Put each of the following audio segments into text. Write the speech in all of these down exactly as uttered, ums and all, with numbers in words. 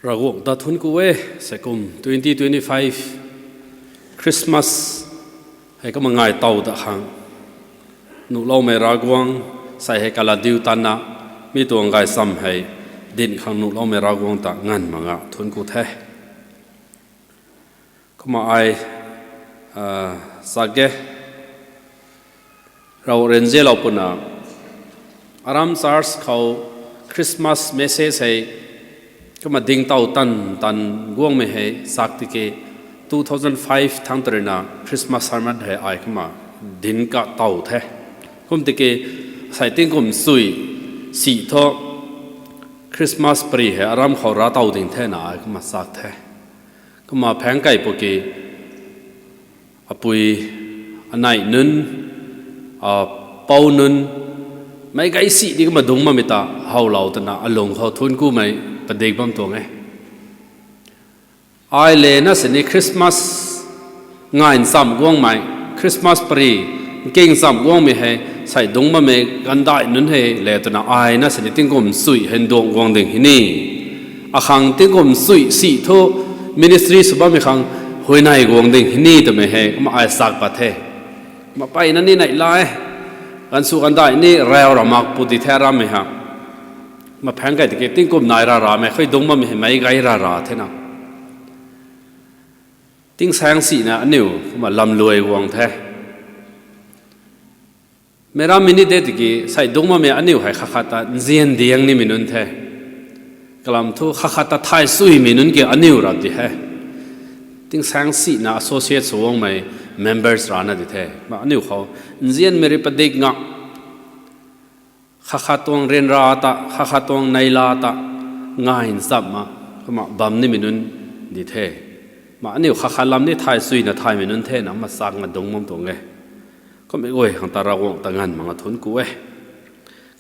Ravguangc ta thuanc ku e, seikum twenty twenty-five Christmas hei kumna ngai tow da khang nuhloumei Ravguangc, sei hei kaladiu tanna mi tuang gaychamv hei dinc khang nuhloumei Ravguangc ta nganv mak nga thuanc ku the. Kumna ai sa ge, Rav ryanzianlou puna, aram church khou Christmas message hei kumna ding tow tan tan guangmei hei sak tiki, two thousand five thangc ta ruina Christmas sermon hei ai kumna dinc katow the. Kum tiki, sei tingkum sui si thu Christmas pary hei aram khou ra tow ding the na ai kumna sak the. Kumna phaeng kei pwki, apui, anei nunc, apou nunc, meic gay si ni kumna dungc bammei ta howlou twna alung khou thuanc kumei padik bam tuang e. Ai le na sini Christmas ngai nchamh guangmei, Christmas pary nking nchamh guangmei hei sei dungc bammei ganvdaih nunc hei le twna ai na sini tingkum sui hei nduang guang ding hei ni, akhang tingkum sui si thu ministry sw bammei khang huayney guang ding hei ni twmei hei kumna ai sak pat the. Mapeyna ni neihla e, ganvsw ganvdaih ni rau ra mak pu di the arammei ha. Maphaeng kei tiki tingkum nai ra ramei khui dungc bammei hei meic gay ra ra the na. Tingsaeng sina aniu kumna lamluai guang the. Meic rammei ni de tiki sei dungc bammei aniu hei khat khat ta nzian diang nimei nunc the. Kalam thu khat khat ta thay suimei nunc ki aniu rap di he. Tingsaeng sina associate sw guangmei members rana di the. Kumna aniu khou nzianmei rui padik nga, khat khat tuang ryanra ta, khat khat tuang neihla ta, ngai nchamhna kumna bam nimei nunc di the. Kumna aniu khat khat lam ni thay suina thaymei nunc the na kumna sak nga dungc bam tuang e. Kummei guay khang ta Ravguangc ta nganv mak nga thuanc ku e.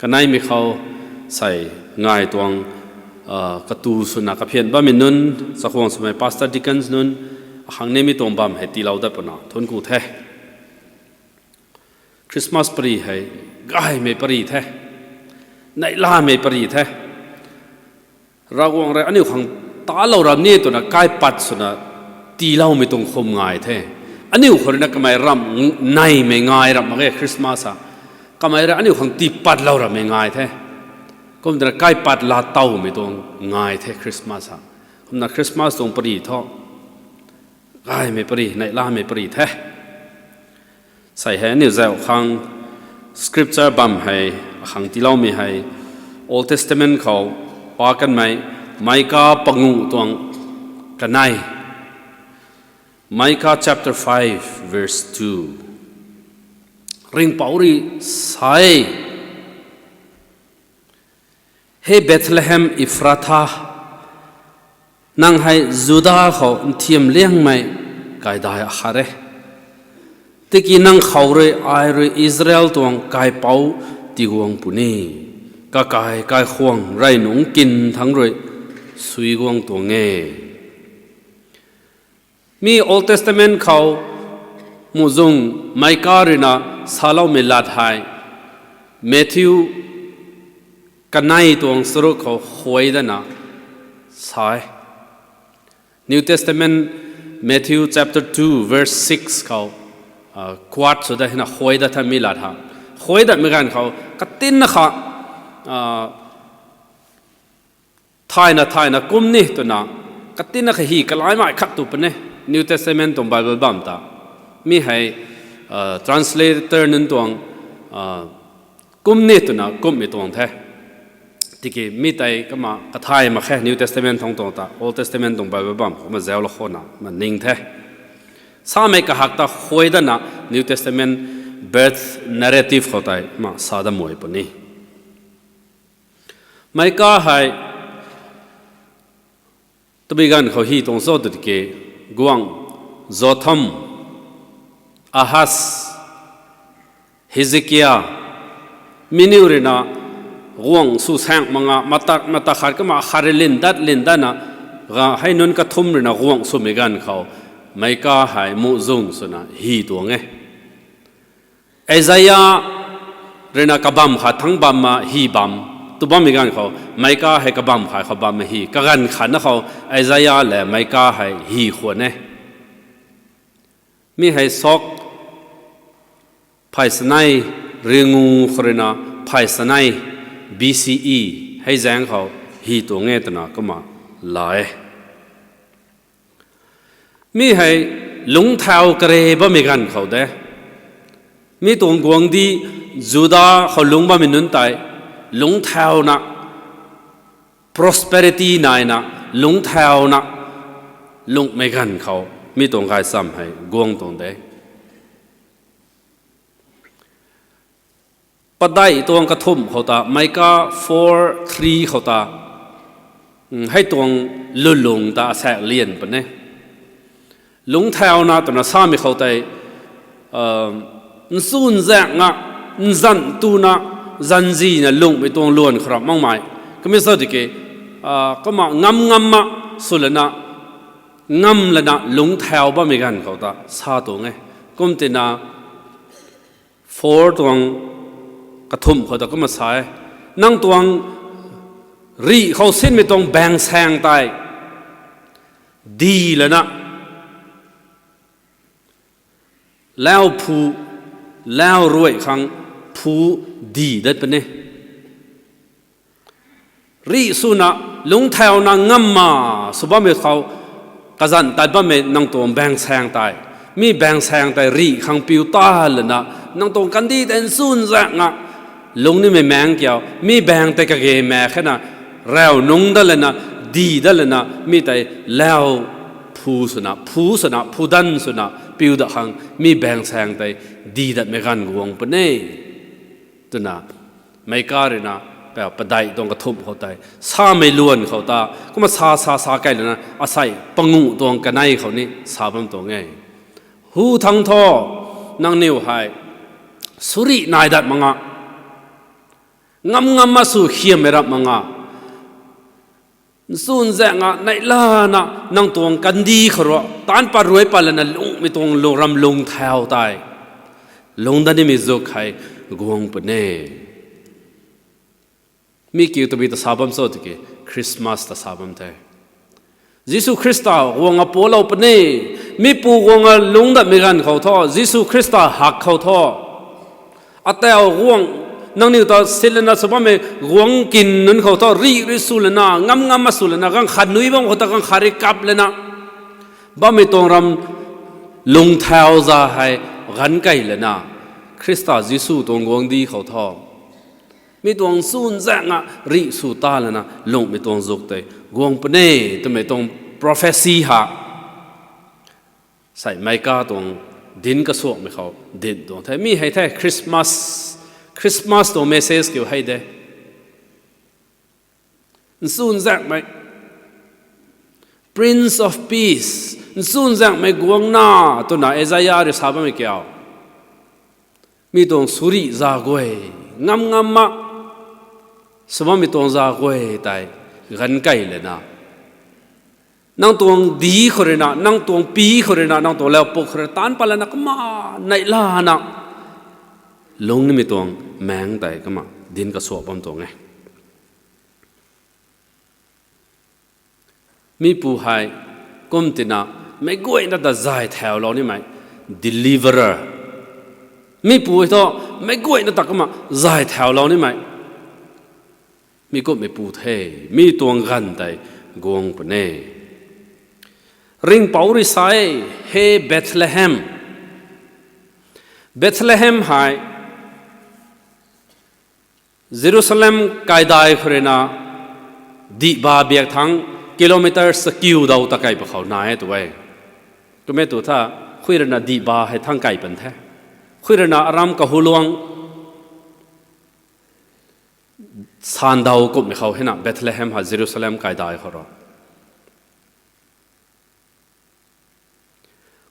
Kaneimei khou sei ngai tuang katu swna kaphian bammei nunc, chakhwang swmei pastor, deacons nunc, akhang nimei tuang bam hei tiilou dat puna thuanc ku the. Christmas pary hei gaymei pary the, neihlamei pary the. Ravguangc rui aniu khang talou ram ni twna kaipat swna tiiloumei tuang khum ngai the. Aniu khou ruina kamei ramh neimei ngai ramh mak ge Christmas a. Kamei rui aniu khang tiipatlou rammei ngai the. Kum twna kaipat laa towmei tuang ngai the Christmas a. Kumna Christmas tuang pary thu gaymei pary, neihlamei pary the. Sei hei aniu zauc khang scripture bam hei akhang tiiloumei hei Old Testament khou pa kanmei Micah panguh tuang kanei, Micah chapter five verse two. Ringhpouc rui sa e, Hei Bethlehem Ephrathah, nang hei Juda khou nthiamliangmei kaidai akhat e. Tiki nang khou rui ai rui Israel tuang kaipouc tiguang puni, kakai kaikhwang rey nungc kin thangc rui sui guang tuang e. Mi Old Testament khou muhzwng Micah ruina saloumei lat hei Matthew kanei tuang charuk khou khuay dana sa e. New Testament, Matthew chapter two verse six khou quote sw da hina khuay dat tha mi lat ha. Khuay datmei ganv khou katinna kha thayna thayna kum ni twna, katinna kha hy kalaimei khat tu puni, New Testament tuang Bible bam ta. Mi hei translator nunc tuang kum ni twna kumhmei tuang the. Tiki mi tei kumna kathay mak khe New Testament thangc tuang ta, Old Testament tuang Bible bam kumna zauclou khou na ma ning the. Samei kahak ta khuay dana New Testament birth narrative khou tei ma sa dat mei puni. Micah hei tabui ganv khou hy tuang cho tw tiki, guangc Jotham, Ahaz, Hezekia, mi niw ruina guangc sw saeng mak nga, matak matak khat kumna khat rui lin dat lin datna, hei nunc kathumh ruina guangc swmei ganv khou Micah hei muhzwng swna hy tuang e. Isaiah ruina kabam khat thangc bamna hy bam, Tu bammei ganv khou, Mika hei kabam khat khou bammei hei kaganv khat na khou, Isaiah le Mika hei hei khwan e. Mi hei sok phay sanei ringu khou ruina phay sanei B C E hei zaeng khou hei tuang e twna kumna la e. Mi hei lungcthau kare bammei ganv khou de. Mi tuang guangcdic Juda khou lungc bammei nunc tei lungcthauna, prosperity naina, lungcthauna lungcmei ganv khou mi tuang gaychamv hei guang tuang de. Padeih tuang kathumh khou ta, Mika four three khou ta, hei tuang lulung ta asaekc lian puni e. Lungcthauna twna samei khou tei, nchunzaekna, nzan tuna, zanzina lungcmei tuang luan khou rap makmei. Kumna sa tiki, kumna ngam ngamna, sw lana, ngam lana lungcthau bammei ganv khou ta sa tuang e. Kumtina four tuang kathumh khou ta kumna sa e. Nang tuang rih khou sinmei tuang baengsaeng tei di lana, lau phu, lau ruai khang phu di dat puni e. Rih swna, lungcthauna ngamna sw bammei khou, kazanc tat bammei nang tuang baengsaeng tei, mi baengsaeng tei rih khang piu ta lana, nang tuang kandih tei nchunzaekna, lungc nimei maengc kiu, mi baeng tei kage mak khena, rau nungc dat lana, di dat lana, mi tei lau phu swna, phu swna, phudan swna piu dat khang mi baengsaeng tei di datmei ganv guang puni e. Twna, Mika ruina, padeih tuang kathumh khou tei, samei luan khou ta, kumna sa sa sa key lana, asei panguh tuang kanei khou ni sa bam tuang e. Hu thangc thu, nangniw hei, suri nai dat mak nga, ngam ngamna sw khiammei rap mak nga, nchunzaekna, neihlana, nang tuang kandih khou rui, taanc pat ruai pat lana lungcmei tuang lu- ram lungcthau tei, lungc dat nimei zuk hei guang puni e. Mi kiu tabui ta sa bam cho tiki, Christmas ta sa bam the. Jisu Khrista guang a pulou puni, mipu guang a lungc datmei ganv khou thu, Jisu Khrista hak khou thu, atau guang, nangniw ta silana sw bammei guang kin nunc khou thu, rih rui sw lana, ngam ngamna sw lana, ganv khat nui bam khou ta ganv khat rui kap lana, bammei tuang ram lungcthau za hei ganv key lana, Khrista Jisu tuang guangcdic khou thu, mi tuang nchunzaekna rih sw ta lana lungcmei tuang zuk tei guang puni e twmei tuang prophecy ha, sei Mika tuang dinc kasuakmei khou dinc tuang the. Mi hei the Christmas, Christmas tuang message kiu hei de. Nchunzaekmei, Prince of Peace, nchunzaekmei guangcna twna Isaiah rui sa bammei kiu, mi tuang suri za guay, ngam ngamna sw bammei tuang za guay tei ganv key lana, nang tuang di khou ruina, nang tuang pi khou ruina, nang tuang laupuk khou ruina taanc pat lana kumna neihlana lungc nimei tuang maengc tei kumna dinc kasuak bam tuang e. Mipu hei kumtina meic guayna ta zay thaulou nimei, deliverer. Mipu hei thu meic guayna ta kumna zay thaulou nimei, mi kumhmeipu the. Mi tuang ganv tei guang puni e. Ringhpouc rui sa e, He Bethlehem, Bethlehem hei Jerusalem kaidai khou ruina dihba biak thangc kilometer sakiu daw ta key pakhou nai e tu e. Kumna tu tha, khui ruina dihba hei thangc key pan the. Khui ruina aram kahuluang sandaw kumhmei khou hena Bethlehem hei Jerusalem kaidai khou ro.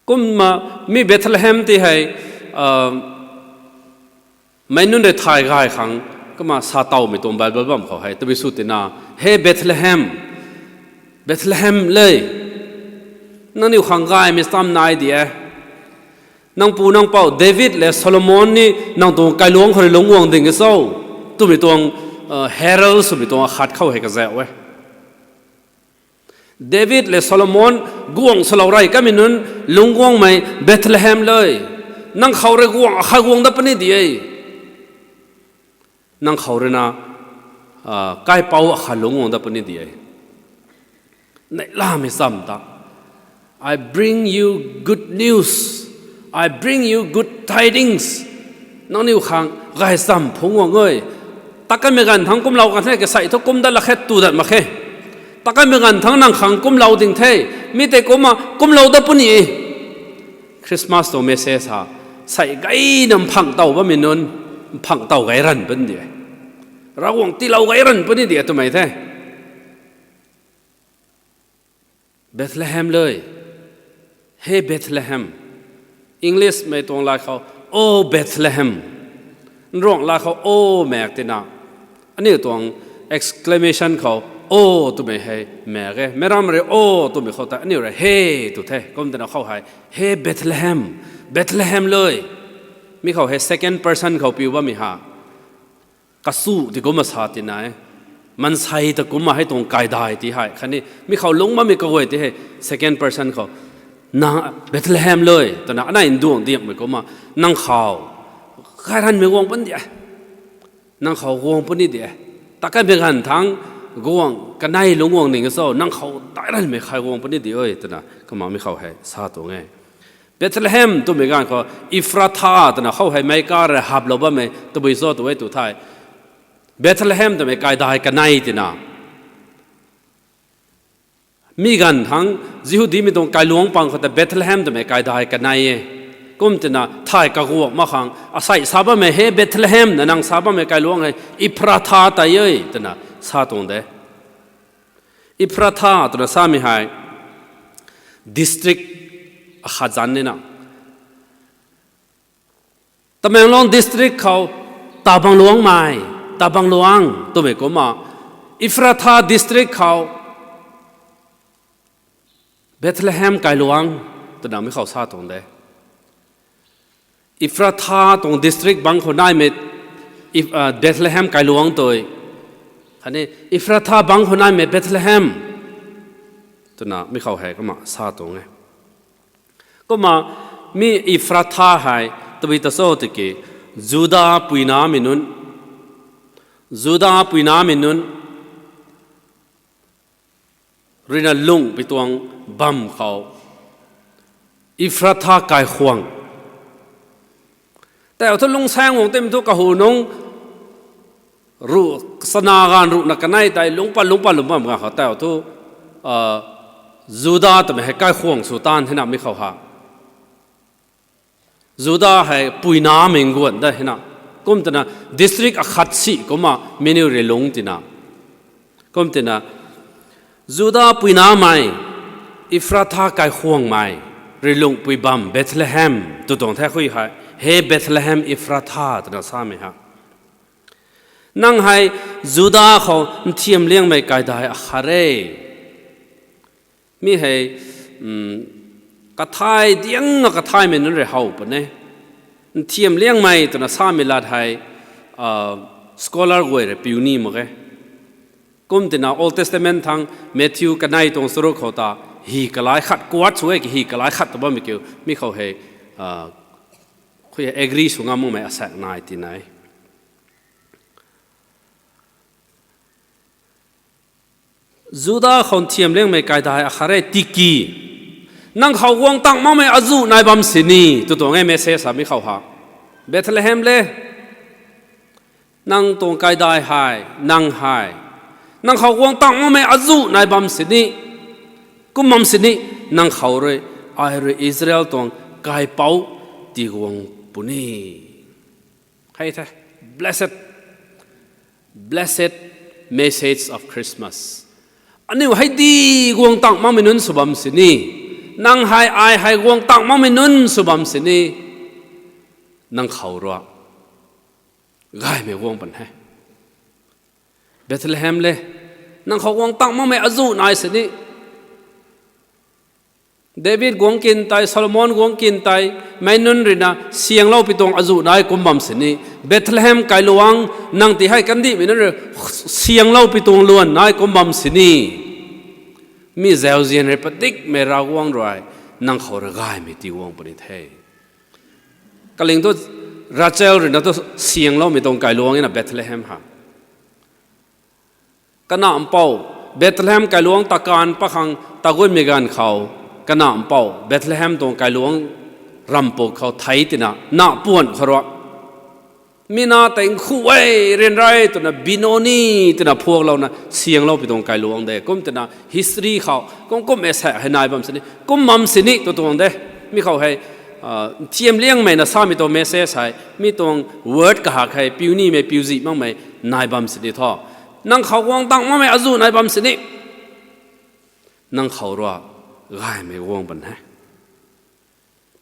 Kumna mi Bethlehem ti hei meic nunc rui thay gay khang kumna sa tawmei tuang Bible bam khou hei tabui sw tina, He Bethlehem, Bethlehem le, nangniw khang gaymei stam nai di e. Nang pu nang pou David le Solomon ni nang tuang kailuangc khou rui lungc guang ding e cho twmei tuang Herald swmei tuang akhat khou hei kazauh e. David le Solomon guang swlou rey kamei nunc lungc guangmei Bethlehem le, nang khou rui guang akhat guang dat puni di e. Nang khou rui na kaipouc akhat lungc guang dat puni di e. Neihlamei cham ta, I bring you good news, I bring you good tidings. Nangniw khang gaychamv phungc guang e. Takanmei ganv thangc kumlou kan the, kasei thu kum dat lak khe tu dat mak khe. Takanmei ganv thangc nang khang kumlou ding the, mi tei kumna kumlou dat puni e. Christmas tuang message ha, sei gayna mphang tow bammei nunc, mphang tow gay ranv puni di e. Ravguangc tiilou gay ranv puni di e twmei the. Bethlehem le, he Bethlehem. Englishmei tuang lat khou, O Bethlehem. Nruangc lat khou O maek tina, aniu tuang exclamation khou O twmei hei maek e. Meic ram rui O twmei khou tei aniu rui he tw the. Kum twna khou hei, he Bethlehem, Bethlehem le. Mi khou hei second person khou piu bammei ha, kasu ti kumna sa tina e. Maansei ta kumna hei tuang kaidai ti hei khatni mi khou lungc bammei kaguay ti hei second person khou, na, Bethlehem le twna anei nduang diakmei kumna, nang khou gay ranvmei guang puni di e. Nang khou guang puni di e. Takanmei ganv thangc guang kanei lungc guang ning cho, nang khou dai ranvmei khat guang puni di e twna kumna mi khou hei sa tuang e. Bethlehem twmei ganv khou Ephratha twna khou hei meic ka rui haplou bammei tabui cho tw e tw the. Bethlehem twmei kaidai kanei tina, mi ganv thangc Jihudimei tuang kailuangc pang khou ta Bethlehem twmei kaidai kanei e. Kum tina thay kaguang mak khang asei sa bammei he Bethlehem na nang sa bammei kailuangc hei Ephratha tei e twna sa tuang de. Ephratha twna samei hei district akhat zanc nina, Tamenglong district khou Tabangluangmei, Tabangluang twmei kumna, Ephratha district khou Bethlehem kailuang twna mi khou sa tuang de. Ephratha tuang district bangc khou naimei Bethlehem kailuang tei, khatni Ephratha bangc khou naimei Bethlehem twna mi khou hei kumna sa tuang e. Kumna mi Ephratha hei tabui ta cho tiki, Juda puinamei nunc, Juda puinamei nunc ruina lungcpui tuang bam khou Ephratha kaikhwang. Tei thu lungsaeng guang timei thu kahu nungc ruh, sana ganv ruhna kanei tei lungc pat lungc pat lungc bam ganv khou tei thu Juda twmei hei kaikhwang sw taanv thena mi khou ha. Juda hei puinamei nguan da hena. Kum twna district akhat si kumna miniu rui lungc tina. Kum twna Juda puinamei, Ephratha kaikhwangmei rui lungcpui bam Bethlehem tw tuang the khui hei, he Bethlehem Ephratha twna samei ha. Nang hei Juda khou nthiamliangmei kaidai akhat e. Mi hei, kathai diangna kathaimei nunc rui how puni e. Nthiamliangmei twna samei lat hei scholar guay rui piu ni mak e. Kum twna Old Testament thangc Matthew kanei tuang charuk khou ta hi kalai khat quote sw e ki, hi kalai khat ta bammei kiu mi khou hei khui agree sw ngam makmei asaekc nai tina e. Juda khou nthiamliangmei kaidai akhat e tiki, nang khou guang tang makmei azuh nai bam sini tw tuang e message sa mi khou ha. Bethlehem le, nang tuang kaidai hei, nang hei, nang khou guang tang makmei azuh nai bam sini, kum bam sini, nang khou rui, ai rui Israel tuang kaipouc tiguang puni. Hei the, blessed, blessed message of Christmas. Aniu hei di guang tang makmei nunc sw bam sini, nang hei ai hei guang tang makmei nunc sw bam sini, nang khou rui gaymei guang pan he. Bethlehem le, nang khou guang tang makmei azuh nai sini, David guangc kin tei, Solomon guangc kin tei, meic nunc ruina siangloupui tuang azuh nai kum bam sini. Bethlehem kailuangc nang ti hei kandihmei nunc rui siangloupui tuang luan nai kum bam sini. Mi zauzian rui padikmei Ravguangc rui nang khou rui gaymei tiguang puni the. Kaling thu Rachel ruina tu siangloumei tuang kailuangc na Bethlehem ha. Kana mpouh, Bethlehem kailuangc ta kaanv pakhang tagunmei ganv khou, kana mpouh Bethlehem tuang kailuangc ramh puk khou thei tina, na puan khou rui, mi na tei nkhu e, ryanra e twna Benoni twna phuaklouna siangloupui tuang kailuangc de. Kum tina history khou kum kummei sa hei nai bam sini, kum bam sini tw tuang de. Mi khou hei, nthiam liangmei na samei tuang message hei, mi tuang word kahak hei piu nimei piu zih makmei nai bam sini thu, nang khou guang tang makmei azuh nai bam sini. Nang khou rui gaymei guang pan he.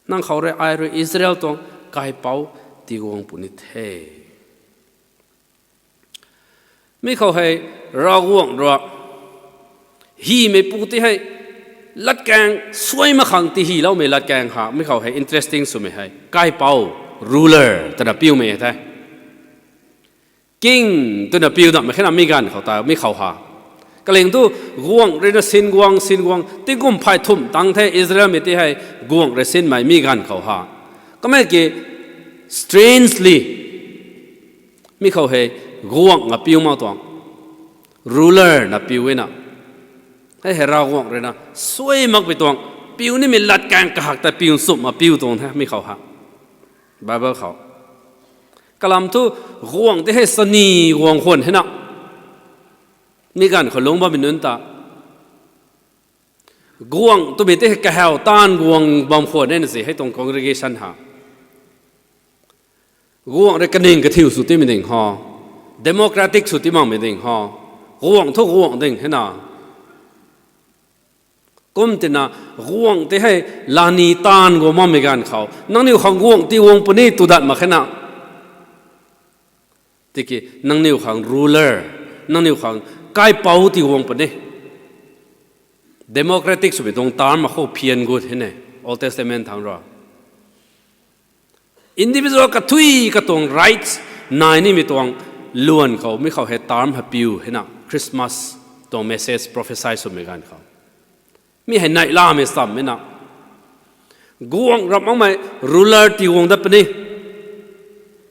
Nang khou rui ai rui Israel tuang kaipouc tiguang puni the. Mi khou hei Ravguangc rui hymeipu ti hei latkaeng suai mak khang tihyloumei latkaeng ha. Mi khou hei interesting swmei hei kaipouc, ruler twna piumei the. King twna piu dam mak khe na mi ganv khou ta mi khou ha. Kaling thu guangc ruina sin guang sin guang tingkum phay thumh tang the Israelmei ti hei guangc rui sinmei mi ganv khou ha. Kamei ki strangely mi khou hei guangc na piu mak tuang, ruler na piu e na. Hei hei Ravguangc ruina suai makpui tuang, piu nimei latkaeng kahak ta piu nchumh na piu tuang the mi khou ha. Bible khou kalam thu guangc ti hei sani guang khwan hei na, mi ganv khou lungc bammei nunc ta guangc twmei ti hei kahaw taanv guang bam khwan e na si hei tuang congregation ha. Guangc rui kaning kathiu sw timei ding ho, democratic sw ti makmei ding ho, guangc thu guangc ding hei na. Kum tina guangc ti hei lani taanv guang makmei ganv khou nangniw khang guangc tiguang puni tw dat mak khe na. Tiki nangniw khang ruler, nangniw khang kaipouc tiguang puni. Democratic swmei tuang term akhou phian gut hei ne, Old Testament thangc rui individual kathui katuang rights nai nimei tuang luan khou mi khou hei term hei piu hei na Christmas tuang message prophecy swmei ganv khou. Mi hei neihlamei chammei na. Guangc ramh makmei ruler tiguang dat puni.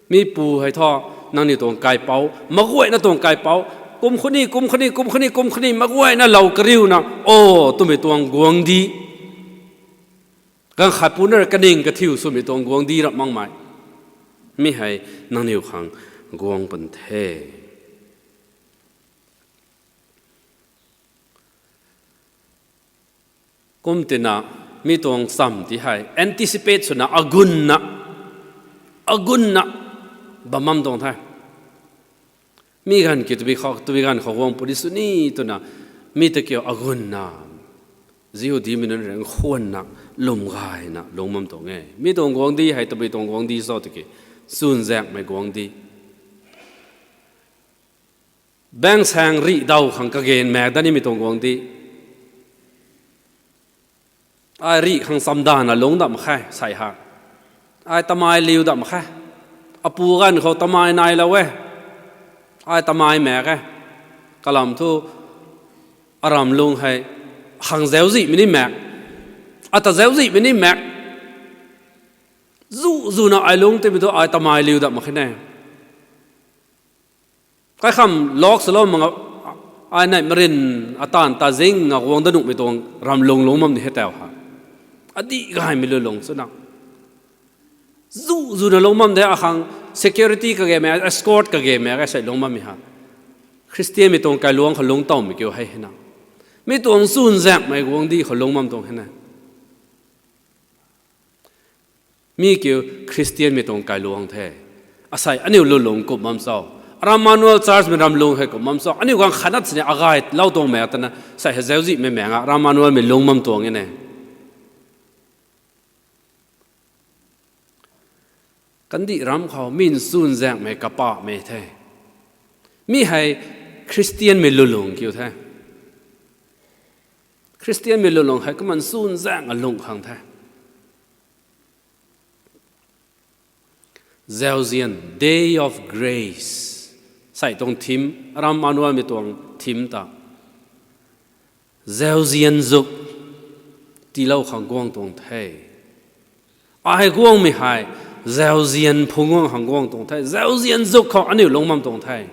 Mi pu hei thu nangniw tuang kaipouc, maguayna tuang kaipouc, kum khuni, kum khuni, kum khuni, kum khuni maguayna lou kariuna o twmei tuang guangcdic, ganv khat puna rui kaning kathiu swmei tuang guangcdic ramh makmei, mi hei nangniw khang guang pun the. Kum tina mi tuang cham ti hei anticipate swna agunna, agunna bam bam tuang the. Mi ganv ki twbi khou, twbi ganv khou guang puni sw ni twna, mi ta kiu agunna, Jihudimei nunc rui nkhwanna, lwm gayna lungc bam tuang e. Mi tuang guangcdic hei tabui tuang guangcdic cho tiki, chwnzaenghmei guangcdic. Baeng saeng rih daw khang kage maek dat nimei tuang guangcdic. Ai rih khang chamdanvna lungc dam khe sei ha. Ai tamei liu dam khe. Apu ganv khou tamei nailou e. Ai tamei maek e. Kalam thu aram lung hei khang zauczihmei ni maek, ata zauczihmei ni maek. Zu zuna ai lungc timei thu ai tamei liu dam mak khe ne. Kaikham lok salou mak, ai neih marin, ataanv ta zing nga guang dat nuhmei tuang ram lung lungc bam ni hei tau ha. Adih gaymei lu lung swna, zu zuna lungc bam de akhang, security kage maek, escort kage maek, asei lungc bammei ha. Khristianmei tuang kailuangc khou lungc towmei kiu hei hei na. Mi tuang chwnzaenghmei guangcdic khou lungc bam tuang hei na. Mi kiu Khristianmei tuang kailuangc the. Asei aniu lulung kum bam cho? Aram Emmanuel Churchmei ram lung hei kum bam cho? Aniu gang khatna sini agay lou tuang maek twna sei hei zauczihmei maek a Aram Emmanuelmei lung bam tuang e ne. Kandih ram khou mi chwnzaenghmei kapahmei the. Mi hei Khristianmei lulung kiu the. Khristianmei lulung hei kumna nchunzaeng a lung khang the. Zauzian, Day of Grace. Sei tuang theme, aram anuamei tuang theme ta. Zauzian zuk tiilou khang guang tuang the. Ai guangmei hei, zauzian phungc guang khang guang tuang the. Zauzian zuk khou aniu lungc bam tuang the.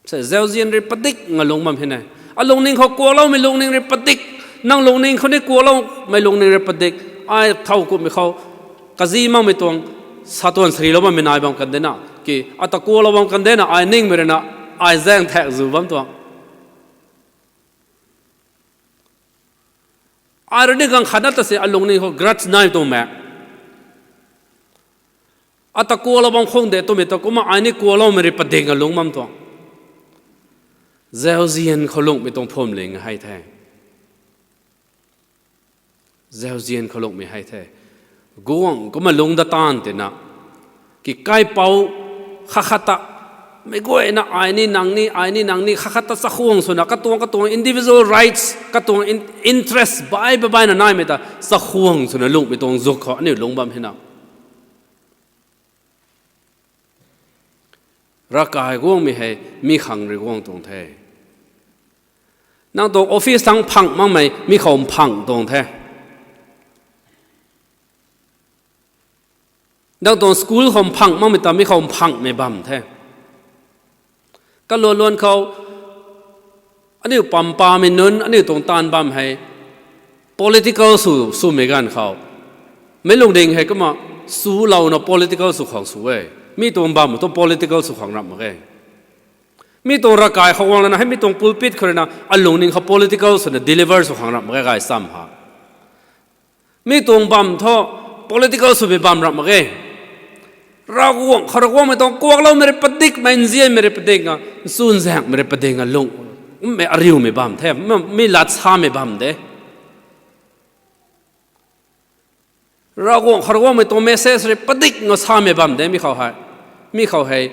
Sei, zauzian rui padik nga lungc bam hei ne. Alungning khou kuakloumei lungning rui padik. Nang lungning khou ni kuakloumei lungning rui padik. Ai thow kumhmei khou, kazi makmei tuang, satuan sarilou bammei nai bam kan de na. Ki, ata kuaklou bam kan de na, ai ningmei rui na, ai zaeng thak zu bam tuang. Ai rui ni gang khatna ta si alungning khou grudge nai tuang me. Ata kuaklou bam khang de twmei ta kumna ai ni kuakloumei rui padik nga lungc bam tuang. Zauzian khou lungcmei tuang phwamling hei the. Zauzian khou lungcmei hei the. Guang kumna lungc dat taanv tina. Ki kaipouc khat khat ta, mei guayna ai ni nang ni, ai ni nang ni, khat khat ta chakhwang swna, katuang katuang individual rights, katuang in-, interest bai bai baina naimei ta chakhwang swna lungcmei tuang zuk khou aniu lungc bam hei na. Ravkai guangmei hei mi khang rui guang tuang the. Nang tuang office thangc phang makmei mi khou mphang tuang the. Nang tuang school khou mphang makmei ta mi khou mphangmei bam the. Kaluan luan khou, aniu pampamei nunc, aniu tuang taanv bam hei, political sw, swmei ganv khou, meic lungning hei kumna, sulouna political sw khang sw e. Mi tuang bam tu political sw khang ramh mak e. Mi tuang ravkai khou guang lana hei mi tuang pulpit khou rui na alungning khou political swna deliver sw khang ramh mak e gay cham ha. Mi tuang bam thu political swmei bam ramh mak e. Ravguangc khou Ravguangcmei tuang kuakloumei rui padikmei, nzianmei rui padik nga, nchunzaenghmei rui padik nga lungc, mei ariumei bam the, mi lat samei bam de. Ravguangc khou Ravguangcmei tuang message rui padik nga samei bam de mi khou hei. Mi khou hei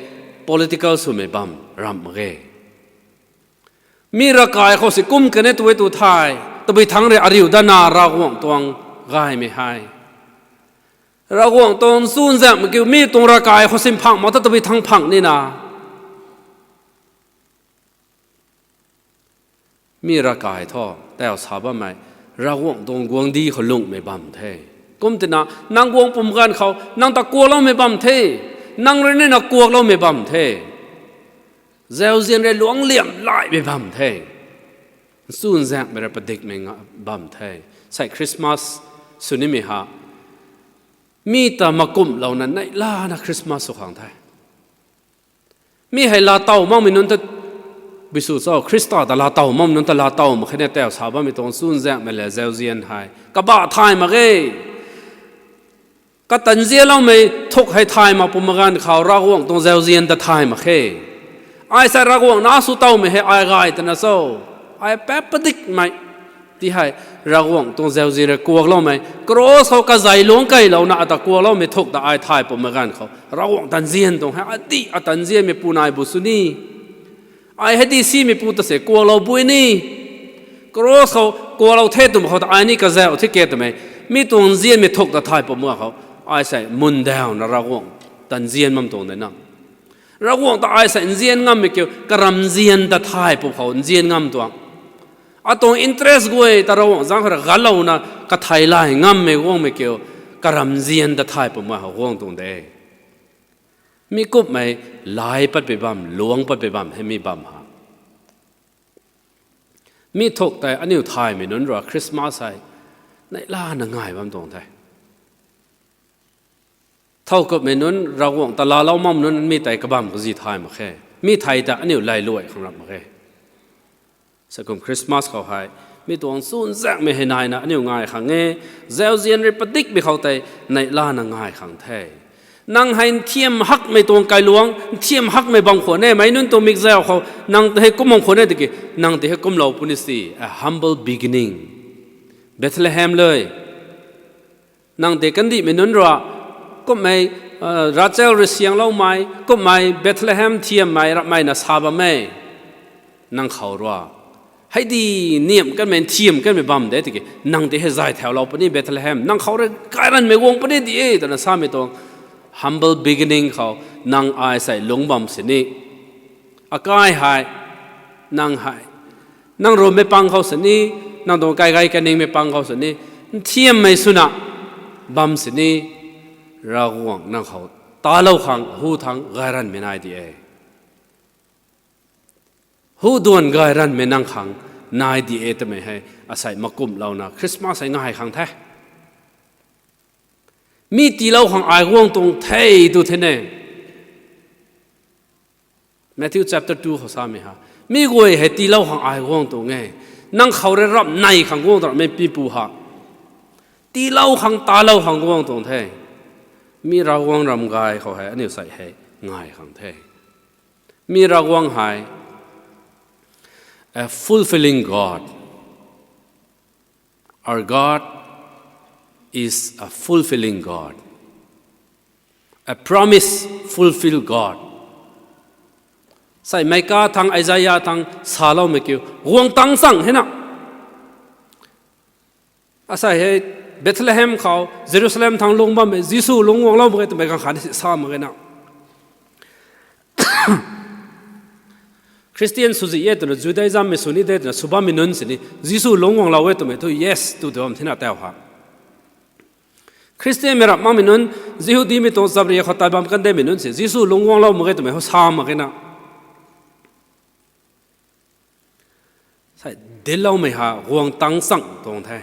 political swmei bam ramh mak e. Mi ravkai khou si kum kan e tu e tu thei, tabui thangc rui ariu datna Ravguangc tuang gaymei hei. Ravguangc tuang nchunzaenghmei kiu mi tuang ravkai khou si mphang mak ta tabui thangc phang nina. Mi ravkai thu, tau sa bammei, Ravguangc tuang guangcdic khou lungcmei bam the. Kum tina, nang guang pum ganv khou, nang ta kuakloumei bam the, nang rui nina kuakloumei bam the. Zauzian rui luangc liam laimei bam the. Nchunzaenghmei rui padikmei nga bam the. Sei Christmas sw nimei ha. Mi ta makumhlouna neihlana Christmas sw khang the. Mi hei laatow makmei nunc ta, bisu cho, Khrista ta laatow makmei nunc ta laatow mak khe ne tau sa bammei tuang nchunzaenghmei le zauzian hei kabah thay mak e. Katanzianloumei thuk hei thay mak pum ganv khou Ravguangc tuang zauzian ta thay mak khe. Ai sei Ravguangc na sw towmei hei ai gay twna cho. Ai pap padikmei. Ti hei, Ravguangc tuang zauzian rui kuakloumei, cross khou kazei luangc keylouna ata kuakloumei thuk ta ai thay pum ganv khou, Ravguangc tanzian tuang hei, adih atanzianmei pu nai bu sw ni. Ai hei di simei pu ta se kuaklou bui ni. Cross khou kuaklou the twmei khou ta ai ni kazauh thi ke twmei. Mi tuang nzianmei thuk ta thay pum ganv khou, ai sei mundauna Ravguangc tanzian bam tuang de na. Ravguangc ta ai sei nzian ngammei kiu, karamzian ta thay pum khou nzian ngam tuang. Atuang interest guay ta Ravguangc zaeng khou rui galouna kathei lay ngammei guangmei kiu, karamzian ta thay pum ganv khou guang tuang de. Mi kumhmei lay patpui bam, luangc patpui bam hei mi bam ha. Mi thuk tei aniu thaymei nunc rui Christmas hei neihlana ngai bam tuang the. Thow kumhmei nunc, Ravguangc ta laalou makmei nunc mi tei kabam kazi thay mak khe. Mi thei ta aniu lay luai khang rap mak khe. Sakum Christmas khou hei, mi tuang nchunzaenghmei hei naina aniu ngai khang e, zauzian rui padikmei khou tei neihlana ngai khang the. Nang hei nthiam hakmei tuang kailuangc, nthiam hakmei bam khwan e, meic nunc tuang mikzau khou, nang hei kum bam khwan e tiki, nang tei hei kumlou puni si, a humble beginning. Bethlehem lui. Nang tei kandihmei nunc rui, kumhmei, Rachel rui siangloumei, kumhmei Bethlehem thiammei rapmei na sa bam e. Nang khou rui, Hei di niam kanmei, nthiam kanmei bam de tiki, nang ti hei zay thaulou puni Bethlehem, nang khou rui gayranmei guang puni di e, twna samei tuang humble beginning khou, nang ai sei lungc bam sini. Akai hei, nang hei, nang rummei pang khou sini, nang tuang kai gay kaningmei pang khou sini, nthiammei swna bam sini, Ravguangc nang khou talou khang hu thangc gayranmei nai di e. Hu duan gayranmei nang khang nai di e twmei hei, asei makumhlouna Christmas hei ngai khang the. Mi tiilou khang ai guang tuang the tu the ne. Matthew chapter two khou samei ha. Mi guay hei tiilou khang ai guang tuang e. Nang khou rui ramh nei khang guang tuang mei pipu ha. Tiilou khang talou khang guang tuang the. Mi Ravguangc ramgay khou hei aniu sei hei ngai khang the. Mi Ravguangc hei a fulfilling God. Our God is a fulfilling God. A promise fulfill God. Sei Micah thangc, Isaiah thangc saloumei kiu guang tangc chang hena. Asei hei Bethlehem khou, Jerusalem thangc lungc bammei Jisu lungc guanglou mak ge twmei ganv khat ni sa mak ge na. Christian swzi e twna, Judaism mei sw ni de twna sw bammei nunc sini Jisu lungc guanglou e twmei thu yes tu de bam thina tau ha. Christian mei rap makmei nunc, Jihudimei tuang chapri khou tai bam kan demei nunc si Jisu lungc guanglou mak ge twmei hou sa mak ge na. Sei dincloumei ha guang tangc chang tuang the.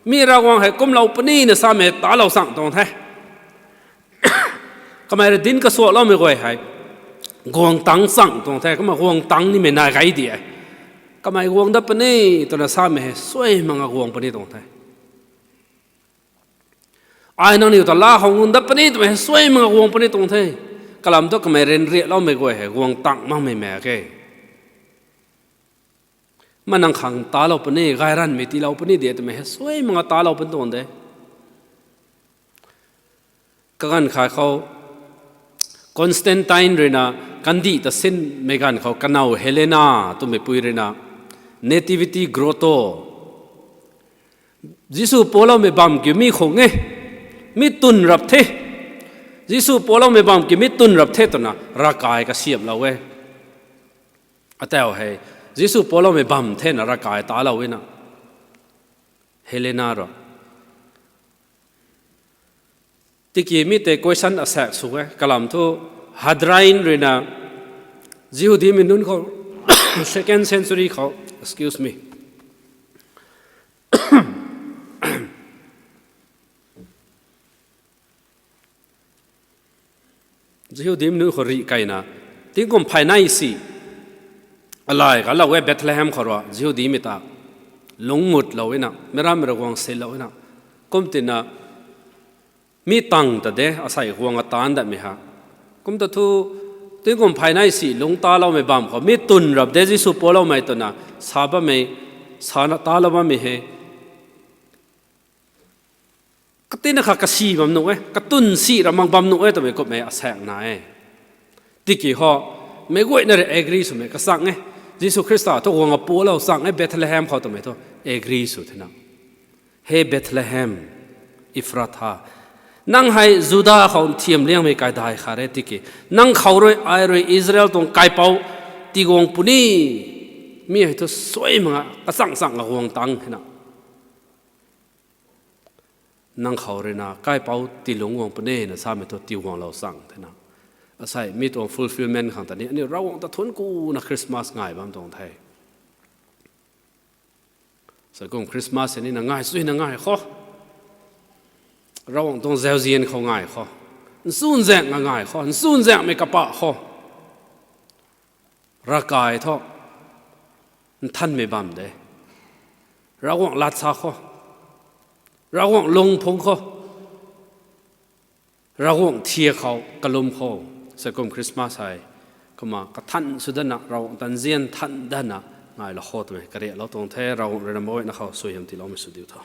Mi Ravguangc hei kumlou puni na samei talou chang tuang the. Kamei rui dinc kasuakloumei guay hei guang tangc chang tuang the. Kumna guang tangc nimei nai gay di e. Kamei guang dat puni twna samei hei suai manga guang puni tuang the. Ai nangniw ta la khou guang dat puni twmei hei suai manga guang puni tuang the. Kalam thu kamei ryanrialoumei guay hei guang tangc makmei mak ge. Ma nang khang talou puni, gayranmei tiilou puni de twmei hei suai manga talou puni tuang de. Kaganv khat khou Constantine ruina kandih ta sinmei ganv khou kanow Helena twmei pui ruina Nativity Grotto, Jisu paloumei bam kiu mi khung e, mi twn rap the. Jisu paloumei bam kiu mi twn rap the twna ravkai kasiamhlou e. Atau hei Jisu paloumei bam thena ravkai talou e na. Helena rui tiki mi tei question asaekc sw e. Kalam thu Hadrian ruina Jihudimei nunc khou second century khou, excuse me, Jihudimei nunc khou rih kaina tingkum phay nai si alay kalou e Bethlehem khou rui Jihudimei ta lungc mutlou e na, meic rammei rui guang silou e na. Kum tina mi tang ta de asei guang ataanc datmei ha. Kumta thu tingkum phay nai si lungc taloumei bam khou mi twn rap de Jisu paloumei twna sa bammei, sana talou bammei hei katina kha kasi bam nuh e, katwn si ra mak bam nuh e twmei kummei asaekc na e. Tiki hou meic guayna rui agree swmei kachang e. Jisu Khrista thu guang apalou chang e Bethlehem khou twmei thu agree sw thena. He Bethlehem Ephrathah, nang hei Juda khou nthiam liangmei kaidai khat e tiki, nang khou rui ai rui Israel tuang kaipouc tiguang puni, mi hei thu suai manga kachang chang a guang tang thena. Nang khou ruina kaipouc tiilungc guang puni na samei thu tiguanglou chang thena. Asei mi tuang fulfilment khang ta ni aniu Ravguangc ta thuanc kuna Christmas ngai bam tuang the. Sa kum Christmas ni na ngai sui na ngai khou, Ravguangc tuang zauzian khou ngai khou, nchunzaeng nga ngai khou, nchunzaengmei kapah khou, ravkai thu nthanmei bam de, Ravguangc lat sa khou, Ravguangc lung phungc khou, Ravguangc thiak khou kalum khou, sa kum Christmas hei kumna kathan sw dana Ravguangc tanzian than dana ngailou khou twmei kariaklou tuang the. Ravguangc ruina meic guayna khou suaihiam tiiloumei sw diu tho.